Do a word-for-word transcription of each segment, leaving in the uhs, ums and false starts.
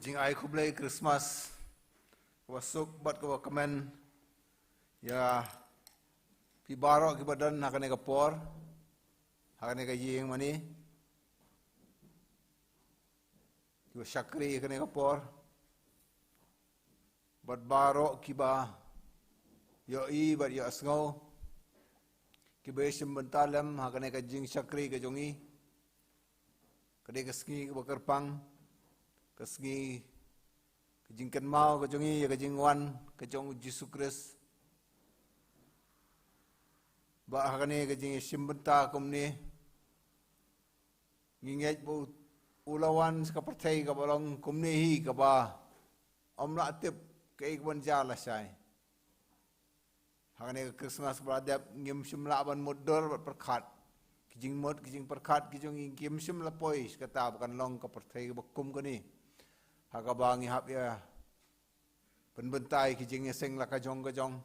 Jingai khublei Christmas kaba suk bad kaba kmen ïa phi baroh kiba don ha kane ka por, ha kane ka ïing mane, kiba shakri ha kane ka por, bad baroh kiba ïohi bad ïohsngew, kiba ïashim bynta lem ha kane ka jingshakri ka jong ngi. Ka dei ka sngi kaba kyrpang, ka sngi ka jingkynmaw ka jong ngi ïa ka jingwan ka jong u Jisu Khrist. Ba ha kane ka jingïashim bynta kumne, ngi ngeit ba u, u la wan sha ka pyrthei kaba long kumne hi, kaba ym lah tip kaei kaban jia lashai. Ha kane ka Christmas ba la dep ngim shym lah ban mutdur bad pyrkhat. Ki jingmut, ki jingpyrkhat ki jong ngi kim shym la poi sha kata ba kan long ka pyrthei kaba kum kane, ha kaba ngi hap ïa pynbynta ïa ki jingïaseng la ka jong ka jong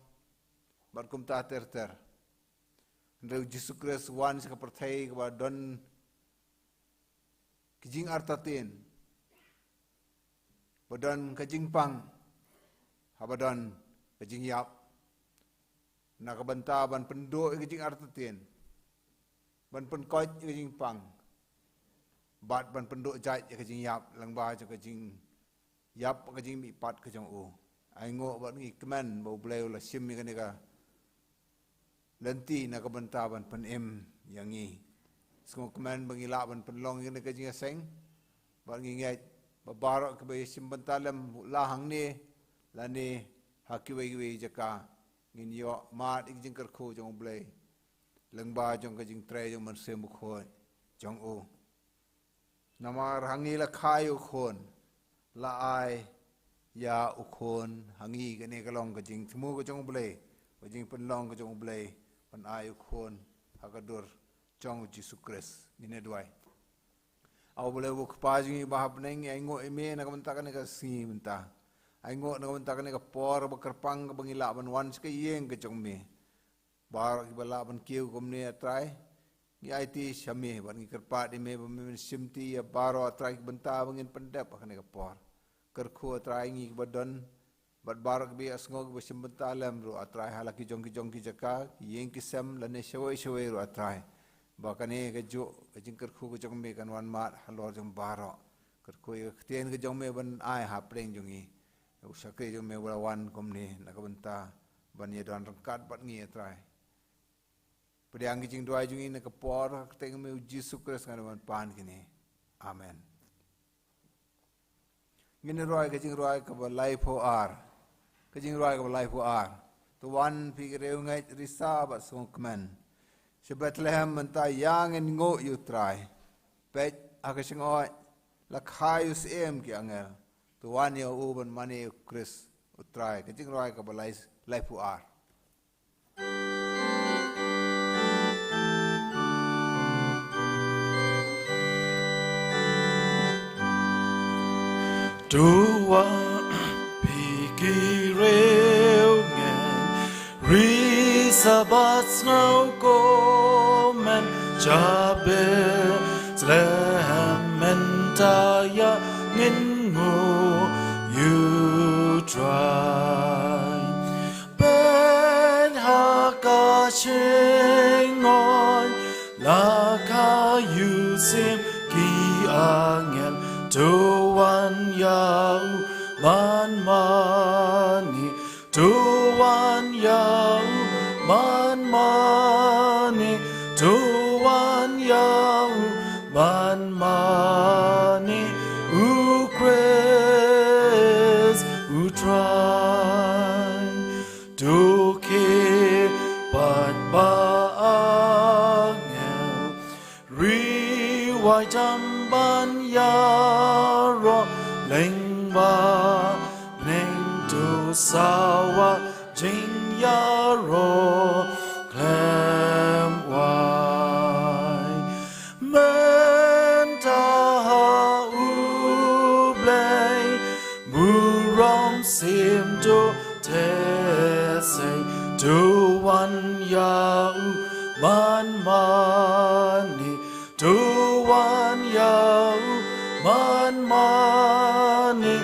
bad kumta ter ter. Hynrei u Jisu Khrist u wan sha ka pyrthei kaba don ki jingartatien, ba don ka jingpang, haba don ka jingïap. Na ka bynta ban pynduh ïa ka jingartatien, ban pynkoit ïa ka jingpang, bad ban pynduh jait ïa ka jingïap lyngba jong ka jingïap, ka jingmihpat ka jong u. Ai nguh bad ngi kmen ba U Blei u la shim ïa kane ka lynti na ka bynta ban pynim ïa ngi. Sngewkmen ba ngi lah ban pynlong ïa kane ka jingïaseng, bad ngi ngeit ba baroh kiba ïashim bynta lem, la hangne lane ha kiwei kiwei jaka, ngin ïoh mad ïa ka jingkyrkhu jong U Blei lyngba jong ka jingtrei jong u Mynsiem Bakhuid jong u. Namar ha ngi la kha ïa u Khun, la ai ïa u Khun ha ngi. Kane ka long ka jingthmu ka jong U Blei, ka jingpynlong ka jong U Blei ban ai u Khun ha ka dur jong u Jisu Khrist. Ngin ïa duwai. A U Blei U Kpa jong ngi ba ha bneng, ai nguh ïa me na ka bynta kane ka sngi mynta. Ai nguh na ka bynta kane ka por ba kyrpang kaba ngi lah ban wan sha ka ïing ka jong me. Baroh kiba lah ban kiew kumne, A Trai, ngi aiti sha me bad ngi kyrpad ïa me ba men shimti ïa baroh, A Trai, ki bynta ba ngin pyndep ha kane ka por. Kyrkhu, A Trai, ngi kiba don bad baroh kiba ïohsngew, kiba shim bynta lem ruh, A Trai, ha la ki jong ki jong ki jaka, ki ïing ki sem lane shawei shawei ruh, A Trai, ba kane kajuh ka jingkyrkhu ka jong me kan wan mad halor jong baroh. Kyrkhu ïa ka ktien ka jong me ban ai ha pdeng jong ngi. U shakri jong me u la wan kumne na ka bynta ban ïadon ryngkat bad ngi, A Trai. Pdiang ki jingduwai jong ngi na ka por ha ka kyrteng me u Jisu Khrist ngan wan pan kine. Amen. Ngin rwai ka jingrwai kaba laiphew ar. Ka jingrwai kaba laiphew ar. To wan phi ki riewngeit, risa bad sngewkmen. Sha Bethlehem mynta ïa ngin nguh ïa u Trai. Peit ha ka shngoh la kha ïa u syiem ki angel. To wan ïa u ban mane, u Khrist u Trai. Ka jingrwai kaba lai, laiphew ar. To wan phi ki riewngeit, risa bad sngewkmen, sha Bethlehem mynta ïa ngin nguh ïa u Trai. Peit ha ka shngoh la kha ïa u syiem ki angel, to wan ïa u ban mane, to wan ïa u ban mane, to wan ïa u ban mane, u Khrist u Trai. To ki paid ba angel, ri wai jam ban ïaroh lyngba bneng, to sawa jingïaroh khlem wai. Mynta ha U Blei burom siem to te sei, to wan ïa u ban mane, to wan ïa u ban mane,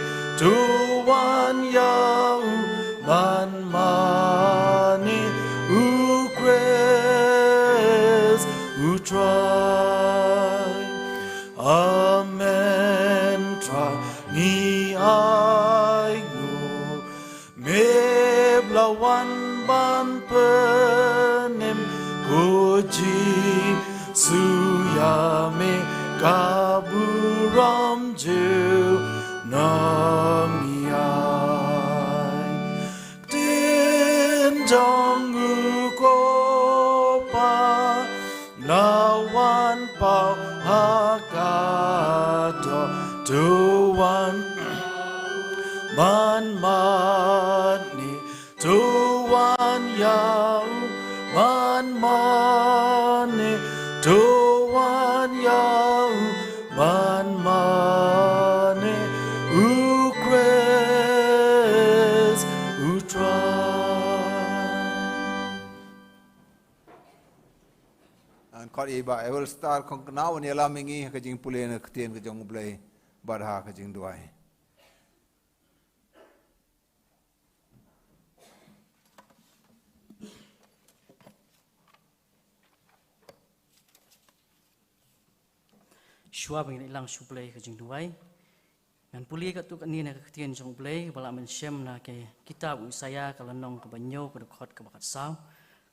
ïa u man mane, u Khrist u Trai. Amen. Trai, ngi ainguh me ba la wan ban pynim, ko Jisu, ïa me ka burom junom ngi ai. Ktien jong u ko Pa la wan paw ha ka doh, to wan man mane, to wan ïa u man mane, to wan ïa u man mane, u Khrist u Trai. Ngan khot ïa i Bah Ewell Star Khongkna un ïalam ïa ngi ha ka jingpule na ka ktien ka jong U Blei bad ha ka jingduwai. Shuwa ba ngin ïalang sha U Blei ka jingduwai, ngan pule katto katne na ka ktien jong U Blei ba la mynshem na ka kitab u Isaïah ka lynnong kaba hynñiew ka dkhot kaba khatsaw,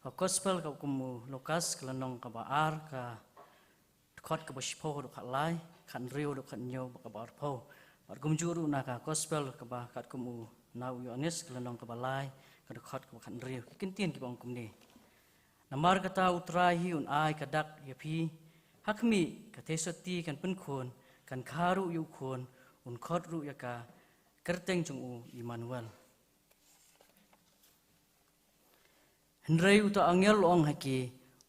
ka Gospel ka kum u Lukas ka lynnong kaba ar ka dkhot kaba shiphew haduh khatlai, khathynriew haduh khathynñiew bad kaba arphew. Bad kumjuh ruh na ka Gospel kaba katkum u na u Ïoannis ka lynnong kaba lai ka dkhot kaba khathynriew. Ki kyntien kiba ong kumne: Namar kata U Trai hi un ai ka dak ïa phi, ha khmih, ka theisotti kan pynkhun, kan kha ruh ïa u khun, un khot ruh ïa ka kyrteng jong u Immanuel. Hynrei uta u angel u ong ha ki: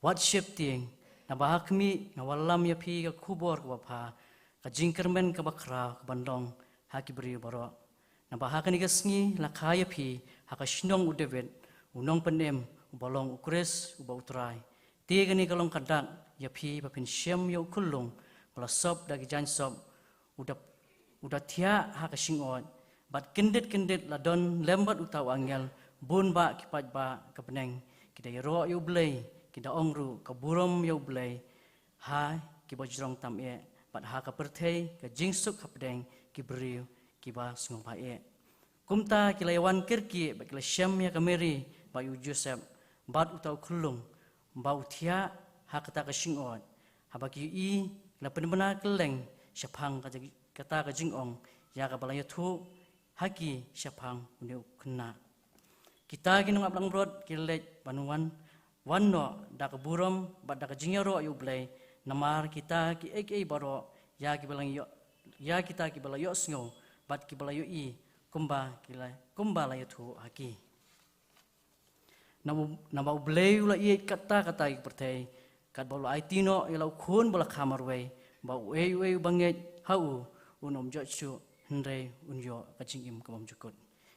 Wat sheptieng, naba ha khmih, nga wallam ïa phi ka khubor kaba bha, ka jingkyrmen kaba khraw ka ban long ha ki briew baroh. Naba ha kane ka sngi la kha ïa phi ha ka shnong u David u nongpynim, uba long u Khrist uba U Trai. Te kane ka long ka dak ïa phi ba phin shem ïa u khyllung ba la sop da ki jaiñsop, u da, u da thiah ha ka shingoit. Bad kyndit kyndit la don lem bad uta u angel bun bah ki paidbah ka bneng, ki da ïaroh ïa U Blei, ki da ong ruh: Ka burom ïa U Blei ha ki bajrong tam eh, bad ha ka pyrthei ka jingsuk hapdeng ki briew kiba sngewbha eh. Kumta ki la ïawan kyrkieh bad ki la shem ïa ka Mari bad ïa u Joseph bad uta u khyllung ba u thiah ha kata ka shingoit. Haba ki ïohi, ki la pynbna kylleng shaphang kata, kata ka jingong ïa kaba la ïathuh ha ki shaphang une u khynnah. Kita ki nongap langbrot ki la leit ban wan, wan noh da ka burom bad da ka jingïaroh ïa U Blei, namar kita kiei kiei baroh ïa kiba la ïoh, ïa kita kiba la ïohsngew bad kiba la ïohi kumba ki la, kumba la ïathuh ha ki. Naba, naba U Blei u la ïeit katta katta ïa ka pyrthei, katba u la aiti noh ïa la u Khun ba la kha marwei, ba uei uei uba ngeit ha u un ym jot shuh, hynrei un ïoh ka jingim ka bym jukut.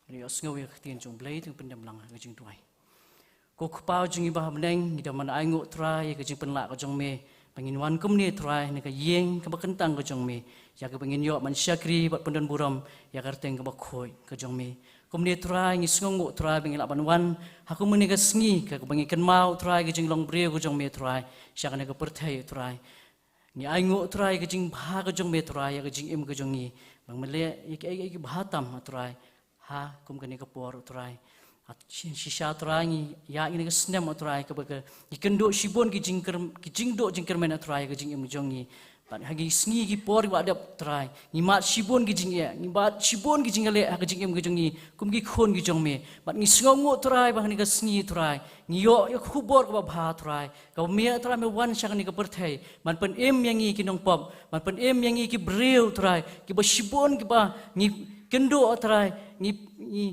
Ngin ïohsngew ïa ka ktien jong U Blei, te ngin pyndem lang ha ka jingduwai. Ko Kpa jong ngi ba ha bneng, ngi dang ban ainguh Trai ïa ka jingpynlah ka jong me ba ngin wan kumne Trai na ka ïing kaba kyntang ka jong me, ïa kaba ngin ïoh ban shakri bad pyndon burom ïa ka kyrteng kaba khuid ka jong me. Kumne Trai ngi sngewnguh Trai ba ngi lah ban wan ha kumne ka sngi kaba ngi kynmaw Trai ka jinglong briew ka jong me Trai sha kane ka pyrthei Trai. Ngi ainguh Trai ka jingbha ka jong me Trai ïa ka jingim ka jong ngi, ba me leh ïa kiei kiei kiba bha tam Trai ha kum kane ka por Trai. Shisha Trai ngi ïa kane ka snem Trai kaba ka, ngi kynduh shibun ki jingkyrm-, ki jingduh jingkyrmen Trai ïa ka jingim ka jong ngi. Bad ha ki sngi ki por kiba la dep Trai, ngi mad shibun ki jingeh, ngi mad shibun ki jingeh ha ka jingim ka jong ngi kum ki khun ki jong me. Bad ngi sngewnguh Trai ba ha kane ka sngi Trai ngi ïoh ïa ka khubor kaba bha Trai, kaba me Trai me wan sha kane ka pyrthei ban pynim ïa ngi ki nongpop, ban pynim ïa ngi ki briew Trai, kiba shibun kiba ngi kynduh Trai, ngi, ngi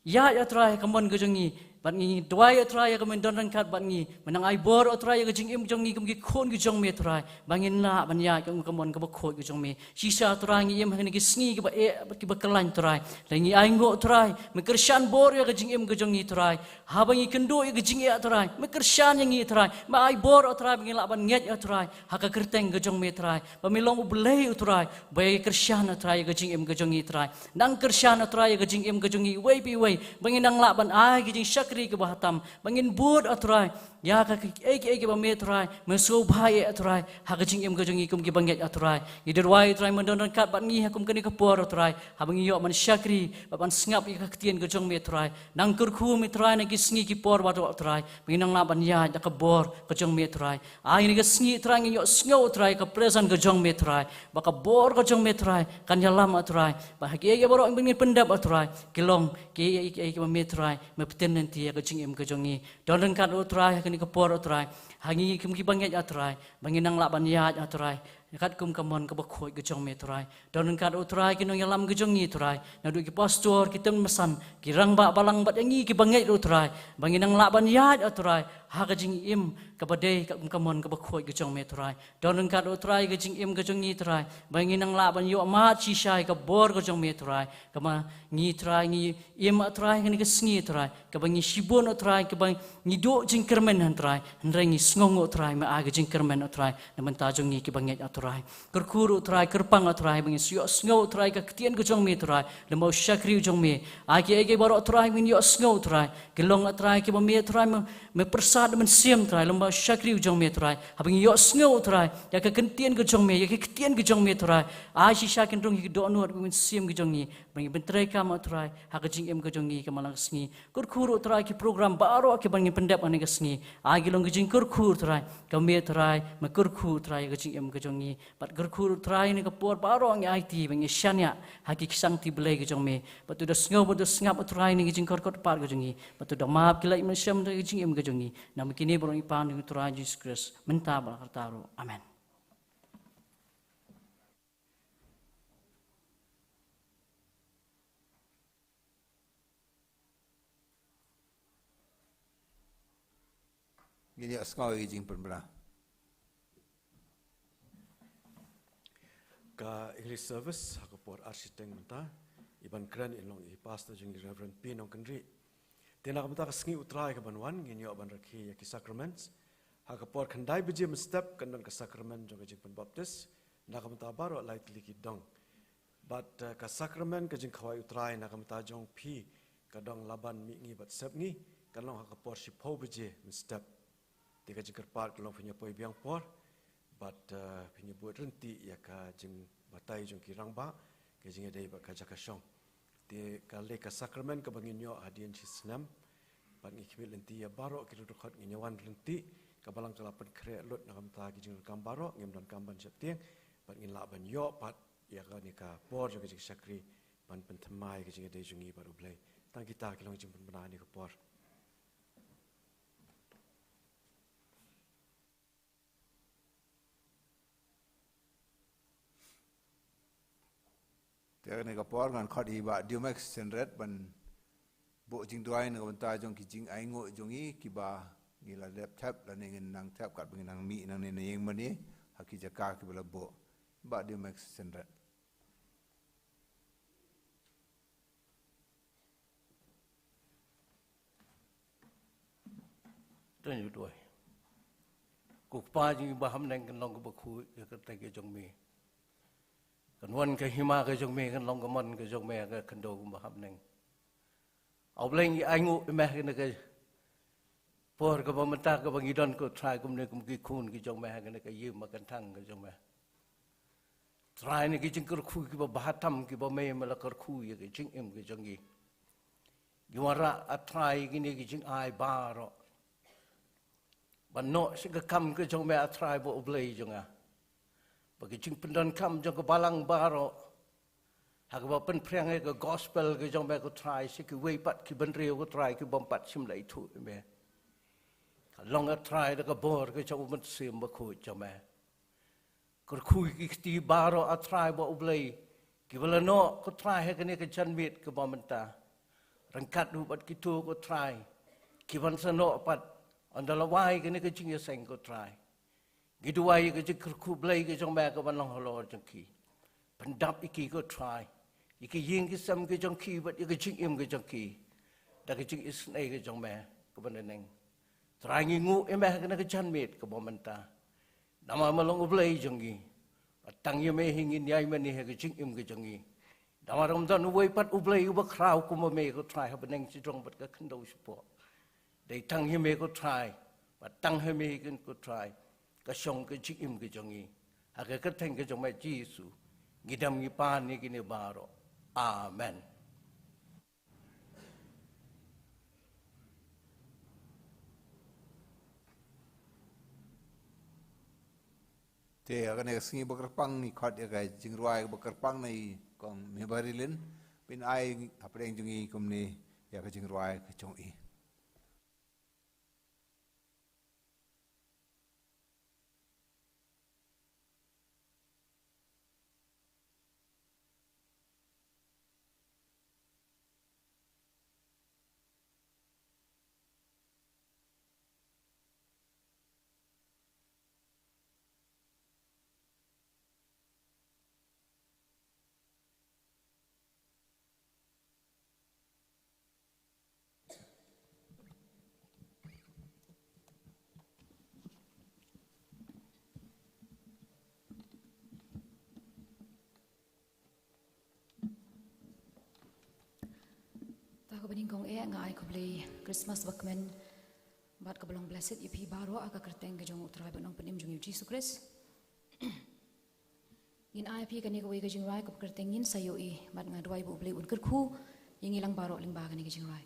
ïaid Trai ha ka mon ka jong ngi, Bad ngi duwai, ah Trai, ïa ka men don ryngkat bad ngi. Men nang ai bor, ah Trai, ïa ka jingim jong ngi kum ki khun ki jong me, Trai. Ba ngin lah ban ïaid kum ka mon kaba khuid ka jong me. Shisha, Trai, ngi im ha kine ki sngi kiba eh bad kiba khlaiñ, Trai. Lada ngi ainguh, Trai, me kyrshan bor ïa ka jingim ka jong ngi, Trai. Haba ngi kynduh ïa ka jingeh, Trai, me kyrshan ïa ngi, Trai. Me ai bor, ah Trai, ba ngin lah ban ngeit, ah Trai, ha ka kyrteng ka jong me, Trai. Ba me long U Blei, ah Trai, ba ïai kyrshan, ah Trai, ïa ka jingim ka jong ngi, Trai. Nang kyrshan, ah Trai, ïa ka jingim ka jong ngi iwei pa iwei, ba ngin nang lah ban ai ka jingshakri kaba ha tam, ba ngin bud, ah Trai, ïa ka, kiei kiei kiba me, Trai, me sngewbha ïa, ah Trai, ha ka jingim ka jong ngi kum kiba ngeit, ah Trai. Ngi duwai, ah Trai, men don ryngkat bad ngi ha kum kane ka por, ah Trai, haba ngi ïoh ban shakri bad ban sngap ïa ka ktien ka jong me, Trai. Nang kyrkhu me, Trai, na ki sngi ki por baroh, ah Trai, ba ngin nang lah ban ïaid da ka bor ka jong me, Trai. Ai, ha kane ka sngi, Trai, ngin ïohsngew, Trai, ka presence ka jong me, Trai, ba ka bor ka jong me, Trai, kan ïalam, ah Trai. Ba ha kiei kiei baroh ba ngin pyndep, ah Trai, ki long kiei kiei kiba me, Trai, me pynbeit ïa ka jingim ka jong ngi. Don ryngkat, ah Trai, ha kane ka por, ah Trai, ha ngi kum kiba ngeit, ah Trai, ba ngin nang lah ban ïaid, ah Trai, katkum ka mon kaba khuid ka jong me, Trai. Don ryngkat, ah Trai, ki nongïalam ka jong ngi, Trai, naduh ki pastor, ki tymmen basan, ki rangbah balang bad ïa ngi kiba ngeit, ah Trai, ba ngin nang lah ban ïaid, ah Trai, ha ka jingim kaba dei katkum ka mon kaba khuid ka jong me, Trai. Don ryngkat, ah Trai, ka jingim ka jong ngi, Trai, ba ngin nang lah ban ïohmad shisha ïa ka bor ka jong me, Trai. Kaba ngi, Trai, ngi im, ah Trai, ha kane ka sngi, Trai, kaba ngi shibun, ah Trai, kaba ngi duh jingkyrmen, ah Trai, hynrei ngi sngewnguh, Trai, me ai ka jingkyrmen, ah Trai, na bynta jong ngi kiba ngeit, ah Trai. Kyrkhu ruh, Trai, kyrpang, ah Trai, ba ngin ïohsngew, Trai, ka ktien ka jong me, Trai, lem bad u shakri u jong me. Ai, kiei kiei baroh, Trai, ba ngin ïohsngew, Trai, ki long, ah Trai, kiba me, Trai, me, me pyrsad mynsiem, Trai, lem bad u shakri u jong me, Trai. Haba ngi ïohsngew, Trai, ïa ka ktien ka jong me, ïa ka ktien ka jong me, Trai, ai shisha kin rung ïa ki dohnud bad mynsiem ka jong ngi, ba ngin pyntreikam, ah Trai, ha ka jingim ka jong ngi ka man la ka sngi. Kyrkhu ruh, Trai, ki program baroh kiba ngin pyndep ha kane ka sngi, ai, ki long ka jingkyrkhu, Trai, ka me, Trai, me kyrkhu, Trai, ïa ka jingim ka jong ngi. Bad kyrkhu ruh, Trai, ha kane ka por baroh ngi aiti ba ngi shaniah ha ki ksangti Blei ka jong me, bad to da sngew bad to da sngap, ah Trai, na ki jingkyrkhu pat ka jong ngi, bad to da map ki lait mynsiem ha ka jingim ka jong ngi. Namar kine baroh ngi pan ha u Trai Jisu Khrist, mynta bad karta ruh. Amen. Ngin ïa sngew ïa ka jingpynbna. Ka English service ha ka por ar shiteng mynta, i ban kren in long i pastor jong ngi, Reverend P Nongkynrih. Te na ka bynta ka sngi U Trai ka ban wan, ngin ïoh ban rakhe ïa ki sacraments. Ha ka por khyndai baje mynstep kan don ka sacrament jong ka jingpynbaptis. Na ka bynta baroh lai tylli ki dong. Bad, eh, ka sacrament ka jingkhawai U Trai na ka bynta jong phi, ka dong Laban Mihngi bad Sepngi, kan long ha ka por shiphew baje mynstep. Te ka jingkyrpad ka long phin ïa poi biang por bad, eh, phin ïa bud ryntih ïa ka jingbatai jong ki rangbah, ka jingïadei bad ka jaka shong. Te ka lei ka sacrament kaba ngin ïoh hadien shi snem. Bad ngi khmih lynti ïa baroh ki riewdkhot, ngin ïa wan ryntih, ka balang ka la pynkhreh lut na ka bynta ki jingdonkam baroh, ngim donkam ban sheptieng, bad ngin lah ban ïoh pat ïa kane ka por jong ka jingshakri ban pynthymmai ka jingïadei jong ngi bad U Blei. Tang kita ki long jingpynbna ha kane ka por. Te ha kane ka por ngan khot ïa i Bah Diomex Shenret ban buh jingduwai na ka bynta jong ki jingainguh jong ngi kiba ngi la dep thep lane ngin nang thep katba ngin nang mih nangne na ïing mane ha ki jaka kiba la buh. Bah Diomex Shenret. Tang ïa u duwai. Ko Kpa jong ngi ba ha bneng, kan long kaba khuid ïa ka kyrteng ka jong me. Kan wan ka hima ka jong me, kan long ka mon ka jong me ha ka khyndew kumba ha bneng. A Blei, ngi ainguh ïa me ha kane ka por kaba mynta kaba ngi don ko Trai kumne kum ki khun ki jong me ha kane ka ïing ba kan thang ka jong me. Trai, na ki jingkyrkhu kiba bha tam kiba me me la kyrkhu ïa ki jingim ki jong ngi. Ngi wanrah, a Trai, kine ki jingai baroh ban noh sha ka kam ka jong me, a Trai bad U Blei jong nga. Ba ki jingpyndonkam jong ka balang baroh ha kaba pynphriang ïa ka gospel ka jong me ko Trai sha kiwei pat ki bynriew ko Trai ki bym pat shym la ithuh ïa me, ka long, a Trai, da ka bor ka jong u Mynsiem Bakhuid jong me. Kyrkhu ïa ki kti baroh, a Trai bad U Blei, kiba la noh ko Trai ha kane ka janmiet kaba mynta. Ryngkat ruh bad kito ko Trai Ki ban sa noh pat, ynda la wai kane ka jingïaseng ko Trai. Ngi duwai ïa ka jingkyrkhu Blei ka jong me ka ban long halor jong ki. Pyndap ïa ki ko Trai. Ïa ki ïing ki sem ki jong ki bad ïa ka jingim ka jong ki. Da ka jingisynei ka jong me ka ban neng. Trai ngi nguh ïa me ha kane ka janmiet kaba mynta. Namar me long U Blei jong ngi. Bad tang ïa me hi ngin ïai mane ha ka jingim ka jong ngi. Namar ym don uwei pat U Blei uba khraw kum ma me ko Trai ha bneng shajrong bad ka khyndew shapoh. Dei tang ïa me ko Trai, bad tang ha me hi ko Trai, ka shong ka jingim ka jong ngi. Ha ka kyrteng ka jong me Jisu, ngi dem ngi pan ïa kine baroh. Amen. Te, ha kane ka sngi ba kyrpang ngi khot ïa ka jingrwai ba kyrpang na i kong Mehbari Lin, phin ai hapdeng jong ngi kumne ïa ka jingrwai ka jong i. Ta kaba nyngkong eh nga ai khublei Christmas bakmen bad kaba long blessed ïa phi baroh ha ka kyrteng ka jong U Trai bad Nongpynim jong ngi U Jisu Khrist. Ngin ai phi kane kawei ka jingrwai kaba kyrteng Ngin Sa Ïohi bad nga duwai ba U Blei un kyrkhu ïa ngi lang baroh lyngba kane ka jingrwai.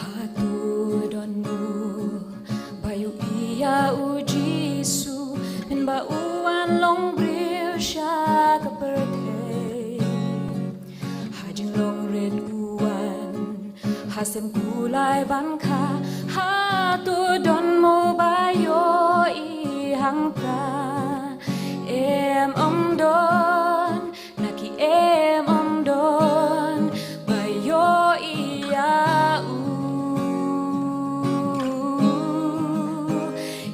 Hato don mo ba ïohi ïa U Jisu, pynban u wan long briew sha ka pyrthei. Ha jinglong rit u wan, ha sem kulai ban kha, hato don mo ba ïohi hangta? Em, ym don, na ki em ym don ba ïohi ïa u.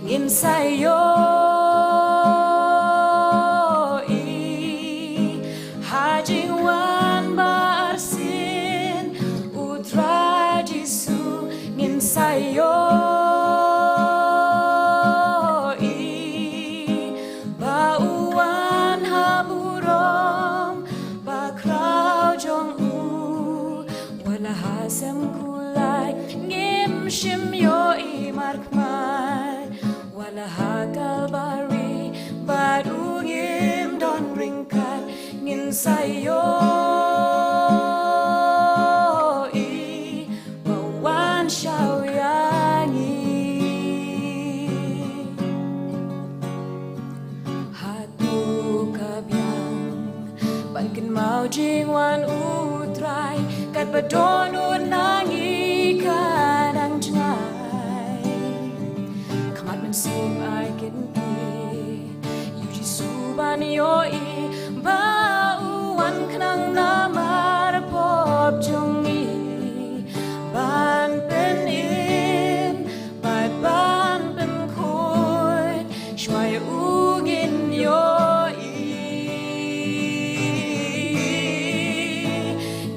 Ngin sa ïohi ha jingwan ba arsien U Trai Jisu. Ngin sa ïohi ba u wan ha burom bakhraw jong u. Wat la ha sem kulai ngim shym ïohi markhmat, wat la ha Kalbari bad u ngim don ryngkat, ngin sa ïohi ba u wan shaw ïa ngi. Hato ka biang ban kynmaw jingwan U Trai, katba dohnud na ngi ka nang jngai. Khmat mynsiem ai kynti ïa U Jisu ban ïohi ba u wan khnang namar pop jong ngi, ban pynim bad ban pynkhuid shuwa ïa u ngin ïohi.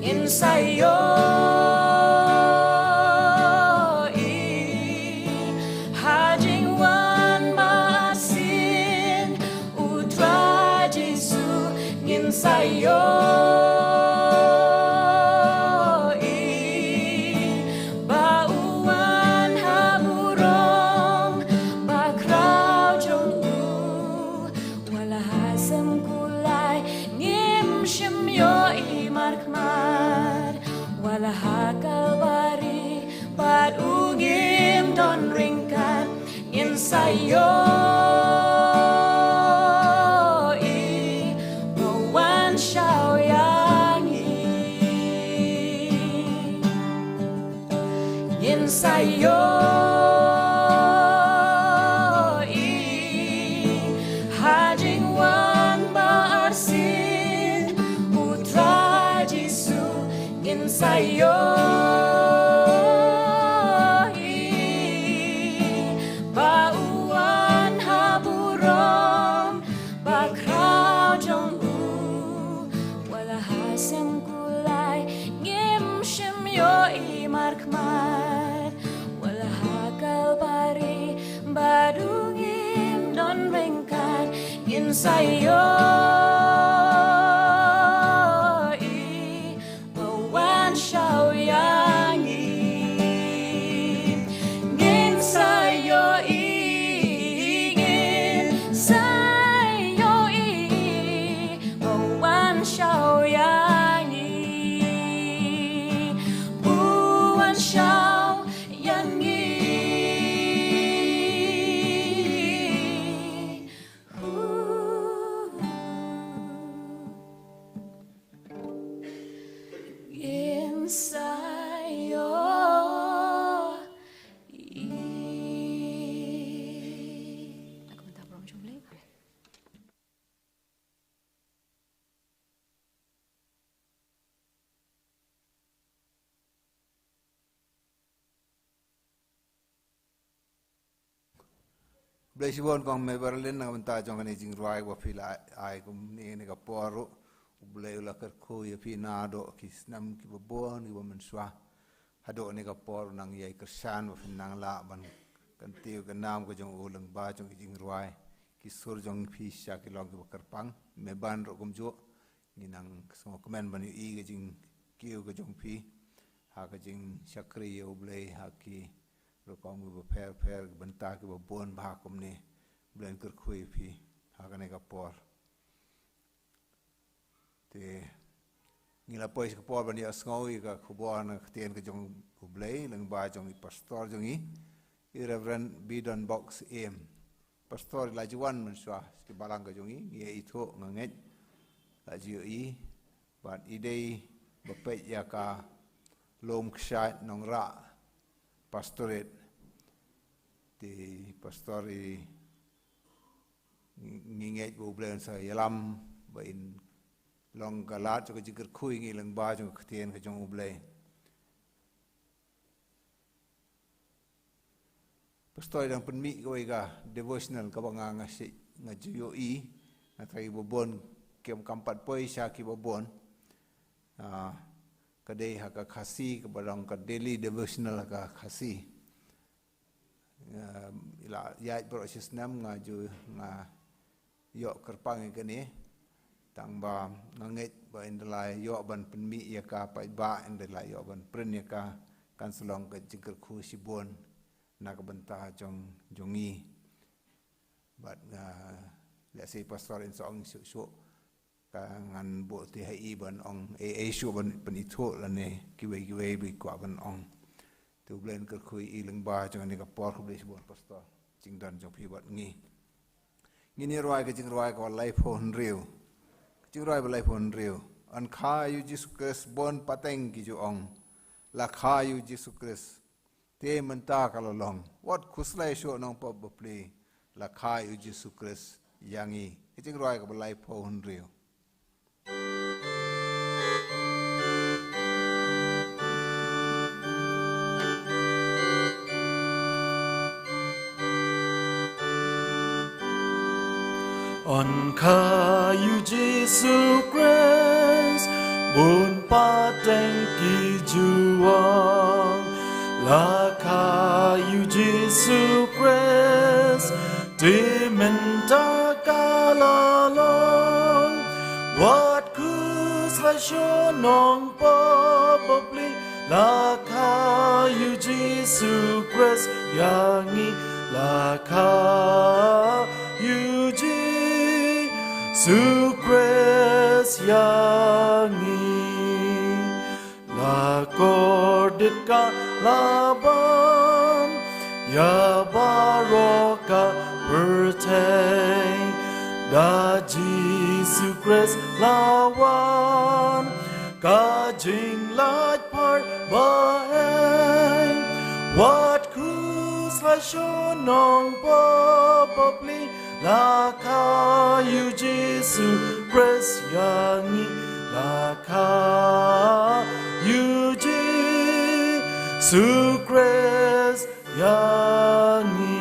Ngin sa ïohi ha jingwan ba arsien U Trai Jisu. Ngin sa ïohi ba u wan ha burom bakhraw jong u. Wat la ha sem kulai ngim shym ïohi markhmat, wat la ha Kalbari bad u ngim don ryngkat, ngin sa ïohi ba u wan shaw ïa ngi. Ngin sa ïohi ha jingwan ba arsien u Trai Jisu. Ngin sa ïohi ba u wan ha burom bakhraw jong u. Wat la ha sem kulai ngim shym ïohi markhmat, wat la ha Kalbari bad u ngim don ryngkat. Ngin sa ïohi ba u wan shaw ïa ngi. Ngin sa ïohi, ngin sa ïohi ba u wan shaw ïa ngi. U wan shaw ïa ngi. Ngin sa ïohi. Blei shibun kong Marilyn na ka bynta jong kane ka jingrwai ba phi la ai kumne kane ka por ruh. U Blei u la kyrkhu ïa phi naduh ki snem kiba bun kiba mynshuwa. Haduh kane ka por u nang ïai kyrshan ba phin nang lah ban kyntiew ka nam ka jong u lyngba jong ki jingrwai. Ki sur jong phi sha ki long kiba kyrpang. Maban ruh kumjuh. Ngi nang sngewkmen ban ïohi ka jingkiew ka jong phi ha ka jingshakri ïa U Blei ha ki rukom kiba pher pher, ki bynta kiba bun bha kumne. U Blei un kyrkhu ïa phi ha kane ka por. Te ngi la poi sha ka por ban ïohsngew ïa ka khubor na ka ktien ka jong U Blei lyngba jong i pastor jong ngi, i Reverend Bidon Box Syiem. Pastor i la ju wan mynshuwa sha ki balang ka jong ngi, ngi ïa ithuh, nga ngeit la ju ïohi. Bad i dei ba peit ïa ka lum kshaid Nongrah Pastorate. Te pastor i, ngi ngeit ba U Blei un sa ïalam ba in long ka lad jong ka jingkyrkhu ïa ngi lyngba jong ka ktien ka jong U Blei. Pastor i dang pynmih kawei ka devotional kaba nga, nga shu, nga ju ïohi, nga tharai ba bun kim, kam pat poi sha kiba bun. Ah, ka dei ha ka Khasi, kaba long ka daily devotional ha ka Khasi. Ah, i la ïaid baroh shi snem nga ju, nga ïoh kyrpang ïa kane. Tang ba nga ngeit ba ynda la ïoh ban pynmih ïa ka paidbah, ynda la ïoh ban print ïa ka, kan sa long ka jingkyrkhu shibun na ka bynta jong, jong ngi. Bad nga, lehse pastor in sa ong shuh shuh, ka ngan buh te ha i ban ong ei ei shuh ban pynithuh lane kiwei kiwei ba i kwah ban ong. Te U Blei un kyrkhu ïa i lyngba jong kane ka por. Khublei shibun pastor, jingdon jong phi bad ngi. Ngin ïa rwai ka jingrwai kaba laiphew hynriew. Ka jingrwai ba laiphew hynriew. Yn kha ïa U Jisu Khrist bun pateng, ki ju ong. La kha ïa U Jisu Khrist. Te mynta ka la long. Wat khuslai shuh nongpop bapli. La kha ïa U Jisu Khrist ïa ngi. Ka jingrwai kaba laiphew hynriew. Yn kha ïa U Jisu Khrist bun pateng, ki ju ong. La kha ïa U Jisu Khrist, te mynta ka la long. Wat khuslai shuh nongpop bapli. La kha ïa U Jisu Khrist ïa ngi. La kha ïa U Jisu Khrist ïa ngi. La kordit ka la ban ïa baroh ka pyrthei. Da Jisu Khrist la wan, ka jinglait phar ba heh. Shu nong pop pop li la kha ïa u Jisu Khrist ïa ngi, la kha ïa u Jisu Khrist ïa ngi.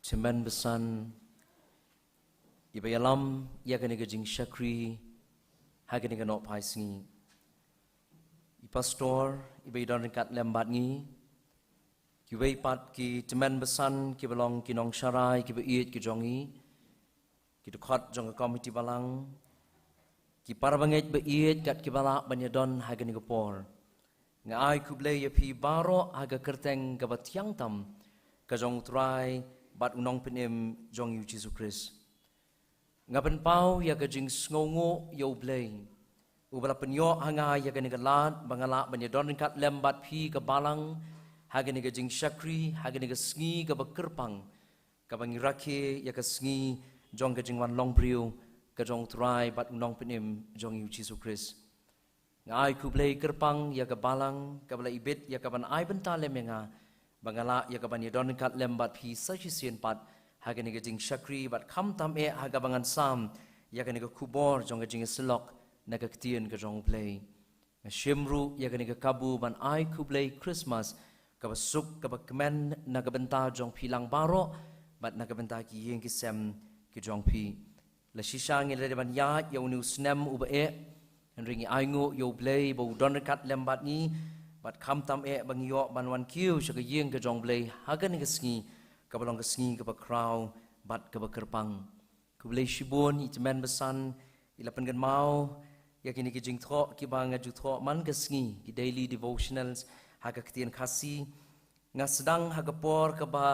Tymmen basan, iba ïalam ïa kane ka jingshakri ha kane ka nohphai sngi. I pastor, iba i don ryngkat lem bad ngi, kiwei pat ki tymmen basan, kiba long ki nongsharai, kiba ïeit ki jong ngi, ki dkhot jong ka komiti balang, ki parabangeit ba ïeit kat kiba lah ban ïadon ha kane ka por. Nga ai khublei ïa phi baroh ha ka kyrteng kaba thiang tam ka jong U Trai bad U Nongpynim jong ngi U Jisu Khrist. Nga pynpaw ïa ka jingsngewnguh ïa U Blei, uba la pynïoh ha nga ïa kane ka lad ba nga lah ban ïadon ryngkat lem bad phi ka balang ha kane ka jingshakri, ha kane ka sngi kaba kyrpang, kaba ngi rakhe ïa ka sngi jong ka jingwan long briew ka jong U Trai bad U Nongpynim jong ngi U Jisu Khrist. Nga ai khublei kyrpang ïa ka balang kaba la ibit ïa kaban ai bynta lem ïa nga ba nga lah ïa kaban ïadon ryngkat lem bad phi sa shisien pat ha kane ka jingshakri, bad khamtam eh ha kaba ngan sam ïa kane ka khubor jong ka jingïasyllok na ka ktien ka jong U Blei. Nga shim ruh ïa kane ka kabu ban ai khublei Christmas kaba suk kaba kmen na ka bynta jong phi lang baroh bad na ka bynta ki ïing ki sem ki jong phi. La shisha ngi la dei ban ïaid ïa une u snem uba eh, hynrei ngi ainguh ïa U Blei ba u don ryngkat lem bad ngi, bad khamtam eh ba ngi ïoh ban wan kiew sha ka ïing ka jong U Blei ha kane ka sngi kaba long ka sngi kaba khraw bad kaba kyrpang. Khublei shibun, i tymmen basan, i la pynkynmaw ïa kine ki jingthoh kiba nga ju thoh man ka sngi, ki daily devotionals ha ka ktien Khasi. Nga sdang ha ka por kaba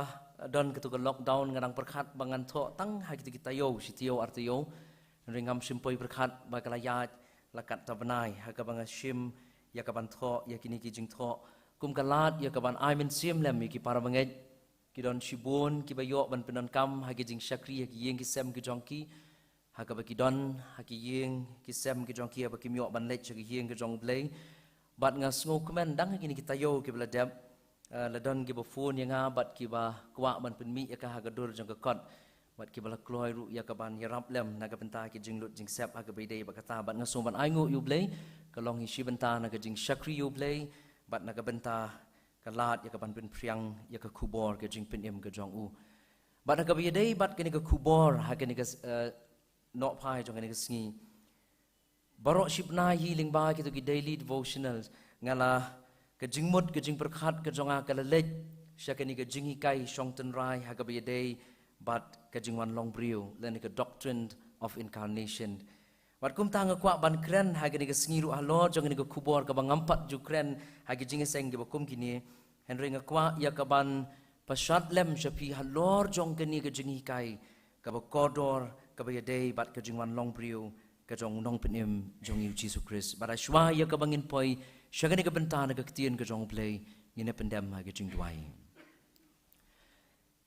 don katu ka lockdown, nga dang pyrkhat ba ngan thoh tang ha kitu ki taïew, shi taïew ar taïew. Hynrei ngam shym poi pyrkhat ba ka la ïaid la kat ta bnai, ha kaba nga shim ïa kaban thoh ïa kine ki jingthoh kum ka lad ïa kaban ai mynsiem lem ïa ki parabangeit. Ki don shibun kiba ïoh ban pyndonkam ha ki jingshakri ha ki ïing ki sem ki jong ki, ha kaba ki don ha ki ïing ki sem ki jong ki, haba kim ïoh ban leit sha ki ïing ki jong U Blei. Bad nga sngewkmen dang ha kine ki taïew kiba la dep, eh, la don kiba phone ïa nga bad kiba kwah ban pynmih ïa ka ha ka dur jong ka kot, bad kiba la kloi ruh ïa kaban ïarap lem na ka bynta ki jinglut jingsep ha kaba ïadei bad kata. Bad nga sngew ban ainguh ïa U Blei, ka long hi shi bynta na ka jingshakri ïa U Blei bad na ka bynta ka lad ïa kaban pynphriang ïa ka khubor ka jingpynim ka jong u. Bad ha kaba ïadei bad kane ka khubor ha kane ka, eh, nohphai jong kane ka sngi, baroh shi bnai hi lyngba kitu ki daily devotionals, nga la, ka jingmut ka jingpyrkhat ka jong nga ka la leit sha kane ka jinghikai shong tynrai ha kaba ïadei bad ka jingwan long briew lane ka doctrine of incarnation. Bad kumta nga kwah ban kren ha kane ka sngi ruh halor jong kane ka khubor kaba ngam pat ju kren ha ki jingïaseng kiba kum kine. Hynrei nga kwah ïa kaban pynshad lem sha phi halor jong kane ka jinghikai kaba kordor kaba ïadei bad ka jingwan long briew ka jong u Nongpynim jong ngi u Jisu Khrist. Bad ha shuwa ïa kaba ngin poi sha kane ka bynta na ka ktien ka jong U Blei, ngin ïa pyndem ha ka jingduwai.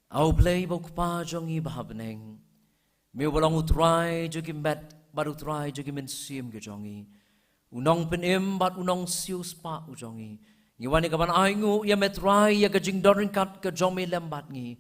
A U Blei ba u Kpa jong ngi ba ha bneng, me uba long U Trai jong ki met bad U Trai jong ki mynsiem ki jong ngi, U Nongpynim bad U Nongsiewspah u jong ngi, ngi wan ïa kaban ainguh ïa me Trai ïa ka jingdon ryngkat ka jong me lem bad ngi.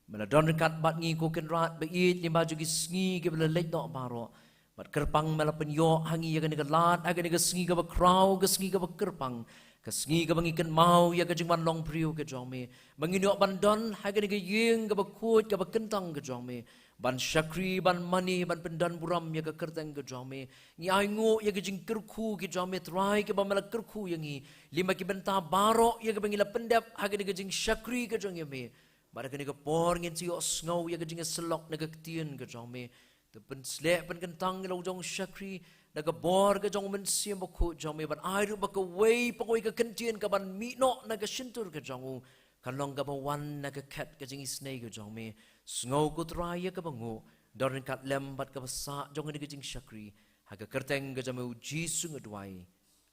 Me la don ryngkat bad ngi ko Kynrad ba ïeit lyngba jong ki sngi kiba la leit noh baroh. Bad kyrpang me la pynïoh ha ngi ïa kane ka lad, ha kane ka sngi kaba khraw, ka sngi kaba kyrpang, ka sngi kaba ngi kynmaw ïa ka jingwan long briew ka jong me. Ba ngin ïoh ban don ha kane ka ïing kaba khuid kaba kyntang ka jong me, ban shakri, ban mane, ban pyndon burom ïa ka kyrteng ka jong me. Ngi ainguh ïa ka jingkyrkhu ka jong me Trai kaba me la kyrkhu ïa ngi lyngba ki bynta baroh ïa kaba ngi la pyndep ha kane ka jingshakri ka jong ïa me. Bad ha kane ka por ngin sa ïohsngew ïa ka jingïasyllok na ka ktien ka jong me. To pynshlur pynkyntang ïa la u jong u shakri da ka bor ka jong u Mynsiem Bakhuid jong me, bad ai ruh ba kawei pa kawei ka kyntien kaban mih noh na ka shyntur ka jong u kan long kaba wan na ka khet ka jingisynei ka jong me. Sngew ko Trai ïa kaba nguh, don ryngkat lem bad kaba sah jong kane ka jingshakri. Ha ka kyrteng ka jong me u Jisu nga duwai.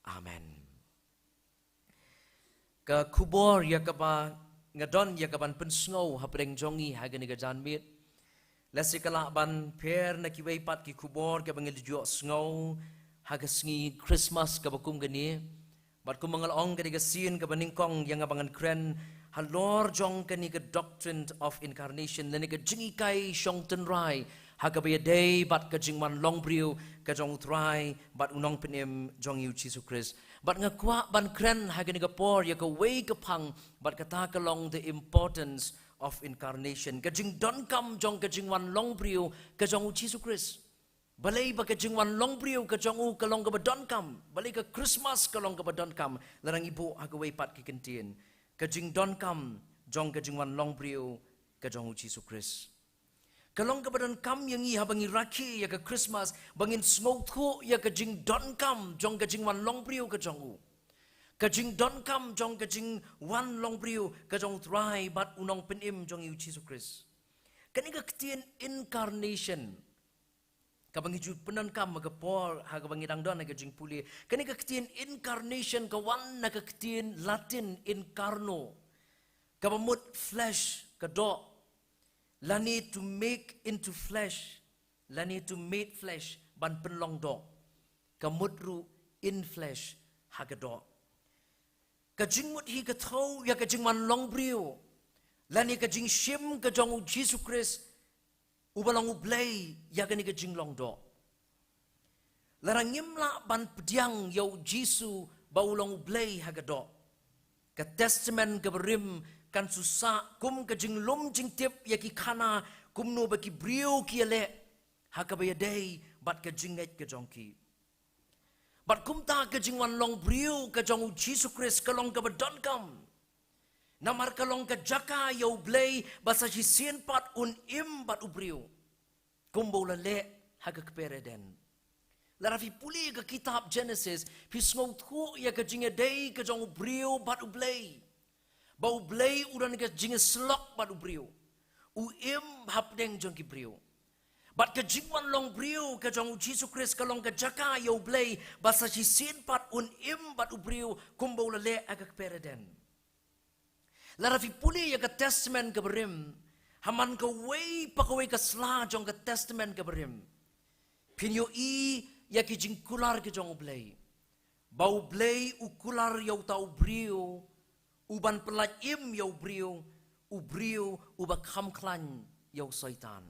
Amen. Ka khubor ïa kaba nga don ïa kaban pynsngew hapdeng jong ngi ha kane ka janmiet Lehse ka lah ban pher na kiwei pat ki khubor kaba ngi la ju ïohsngew ha ka sngi Christmas kaba kum kane. Bad kumba nga la ong, ka dei ka sien kaba nyngkong ïa nga ba ngan kren halor jong kane ka doctrine of incarnation, lane ka jinghikai shong tynrai ha kaba ïadei bad ka jingwan longbriew ka jong U Trai bad U Nongpynim jong ngi U Jisu Khrist. Bad nga kwah ban kren ha kane ka por ïa kawei ka phang, bad kata ka long the importance of incarnation, ka jingdonkam jong ka jingwan longbriew ka jong U Jisu Khrist. Balei ba ka jingwan longbriew ka jong u ka long kaba donkam? Balei ka Christmas ka long kaba donkam? Lada ngi buh ha kawei pat ki kyntien, ka jingdonkam jong ka jingwan longbriew ka jong U Jisu Khrist. Ka long kaba donkam ïa ngi haba ngi rakhe ïa ka Christmas, ba ngin sngewthuh ïa ka jingdonkam jong ka jingwan longbriew ka jong u, ka jingdonkam jong ka jingwan longbriew ka jong U Trai bad U Nongpynim jong ngi U Jisu Khrist. Kane ka ktien incarnation, kaba ngi ju pyndonkam ha ka por ha kaba ngi dang don ha ka jingpule, kane ka ktien incarnation ka wan na ka ktien Latin incarno, kaba mut flesh, ka doh, lane to make into flesh, lane to make flesh, ban pynlong doh, ka mut ruh in flesh, ha ka doh. Ka jingmut hi ka thew ïa ka jingwan longbriew, lane ka jingshim ka jong U Jisu Khrist, uba long U Blei ïa kane ka jinglong doh. Lada ngim lah ban pdiang ïa U Jisu ba u long U Blei ha ka doh, ka Testament kaba rim kan shu sah kum ka jinglum jingtip ïa ki khana kumno ba ki briew ki ïaleh ha kaba ïadei bad ka jingngeit ka jong ki. Bad kumta ka jingwan longbriew ka jong U Jisu Khrist ka long kaba donkam. Namar ka long ka jaka ïa U Blei ba sa shisien pat un im bad u briew, kumba u la leh ha ka kper Eden. Lada phi pule ka kitab Genesis, phi sngewthuh ïa ka jingïadei ka jong u briew bad U Blei, ba U Blei u don ka jingïasyllok bad u briew, u im hapdeng jong ki briew. Bad ka jingwan longbriew ka jong U Jisu Khrist ka long ka jaka ïa U Blei ba sa shisien pat un im bad u briew, kumba u la leh ha ka kper Eden. Lada phi pule ïa ka Testament kaba rim, ha man kawei pa kawei ka sla jong ka Testament kaba rim, phin ïohi ïa ki jingkular ki jong U Blei, ba U Blei u kular ïa uta u briew uban pyllait im ïa u briew, u briew uba kham khlaiñ ïa u Soitan.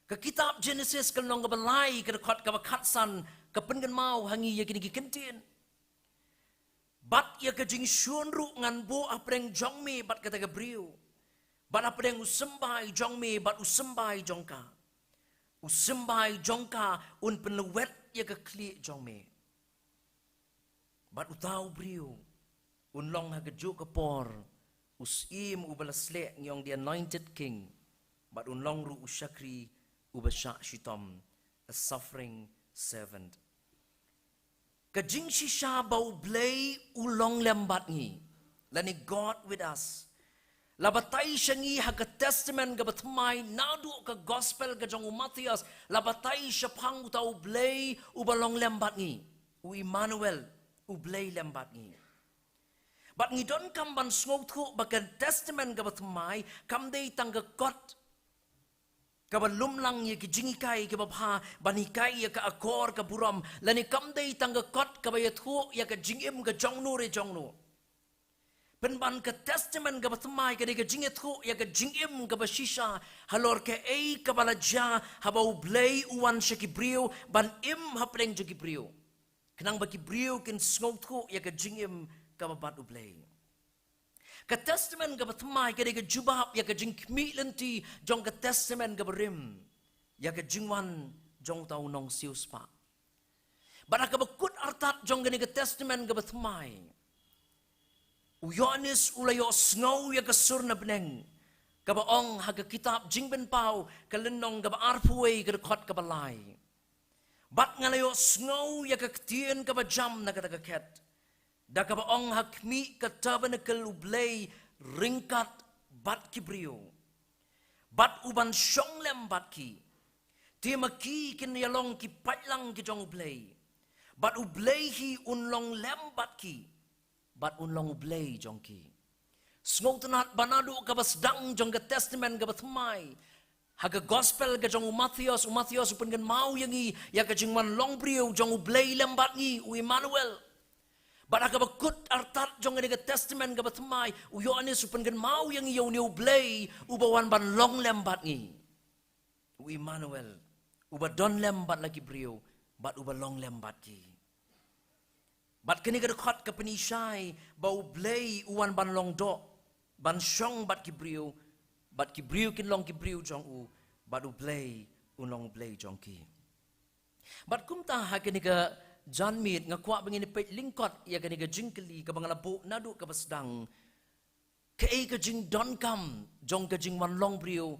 Ka kitab Genesis ka lynnong kaba lai, ka dkhot kaba khatsan, ka pynkynmaw ha ngi ïa kine ki kyntien: Bad ïa ka jingshun ruh ngan buh hapdeng jong me bad kata ka briew, bad hapdeng u symbai jong me bad u symbai jong ka. U symbai jong ka un pynlwet ïa ka khlieh jong me. Bad uta u briew un long ha kajuh ka por u syiem uba la sleh, ngi ong the anointed king. Bad un long ruh u shakri uba shah shitom, a suffering servant. Ka jingshisha ba U Blei u long lem bad ngi, lane God with us, la batai sha ngi ha ka Testament kaba thymmai naduh ka Gospel ka jong u Mathaios, la batai shaphang uta U Blei uba long lem bad ngi, u Immanuel, U Blei lem bad ngi. Bad ngi donkam ban sngewthuh ba ka Testament kaba thymmai kam dei tang ka kot kaba lumlang ïa ki jinghikai kiba bha ban hikai ïa ka akor ka burom, lane kam dei tang ka kot kaba ïathuh ïa ka jingim ka jong no re jong no. Pynban ka Testament kaba thymmai ka dei ka jingïathuh ïa ka jingim kaba shisha halor kaei kaba la jia haba U Blei u wan sha ki briew ban im hapdeng jong ki briew, khnang ba ki briew kin sngewthuh ïa ka jingim kaba bad U Blei. Ka Testament kaba thymmai ka dei ka jubab ïa ka jingkhmih lynti jong ka Testament kaba rim, ïa ka jingwan jong uta u nongsiewspah. Bad ha kaba kut artat jong kane ka Testament kaba thymmai, u Ïoannis u la ïohsngew ïa ka sur na bneng kaba ong ha ka kitab Jingbynpaw ka lynnong kaba arphew wei, ka dkhot kaba lai: Bad nga la ïohsngew ïa ka ktien kaba jam na kata ka khet, da kaba ong ha khmih ka tabernacle U Blei ryngkat bad ki briew, bad uban shong lem bad ki. Te ma ki kin ïalong ki paidlang ki jong U Blei, bad U Blei hi un long lem bad ki, bad un long U Blei jong ki. Sngewtynnat ba naduh kaba sdang jong ka Testament kaba thymmai, Ha ka gospel ka jong u Mathaios, u Mathaios u pynkynmaw ïa ngi ïa ka jingwan long briew jong U Blei lem bad ngi, u Immanuel. Bad ha kaba kut artat jong kane ka testament kaba thymmai, u Ïoannis u pynkynmaw ïa ngi ïa une U Blei uba wan ban long lem bad ngi, u Immanuel, uba don lem bad la ki briew, bad uba long lem bad ki. Bad kane ka dkhot ka pynshai ba U Blei u wan ban long doh, ban shong bad ki briew, bad ki briew kin long ki briew jong u, bad U Blei un long U Blei jong ki. Bad kumta ha kane ka janmiet nga kwah ba ngin ïa peit lyngkot ïa kane ka jingkylli kaba nga la buh naduh kaba sdang. Kaei ka jingdonkam jong ka jingwan long briew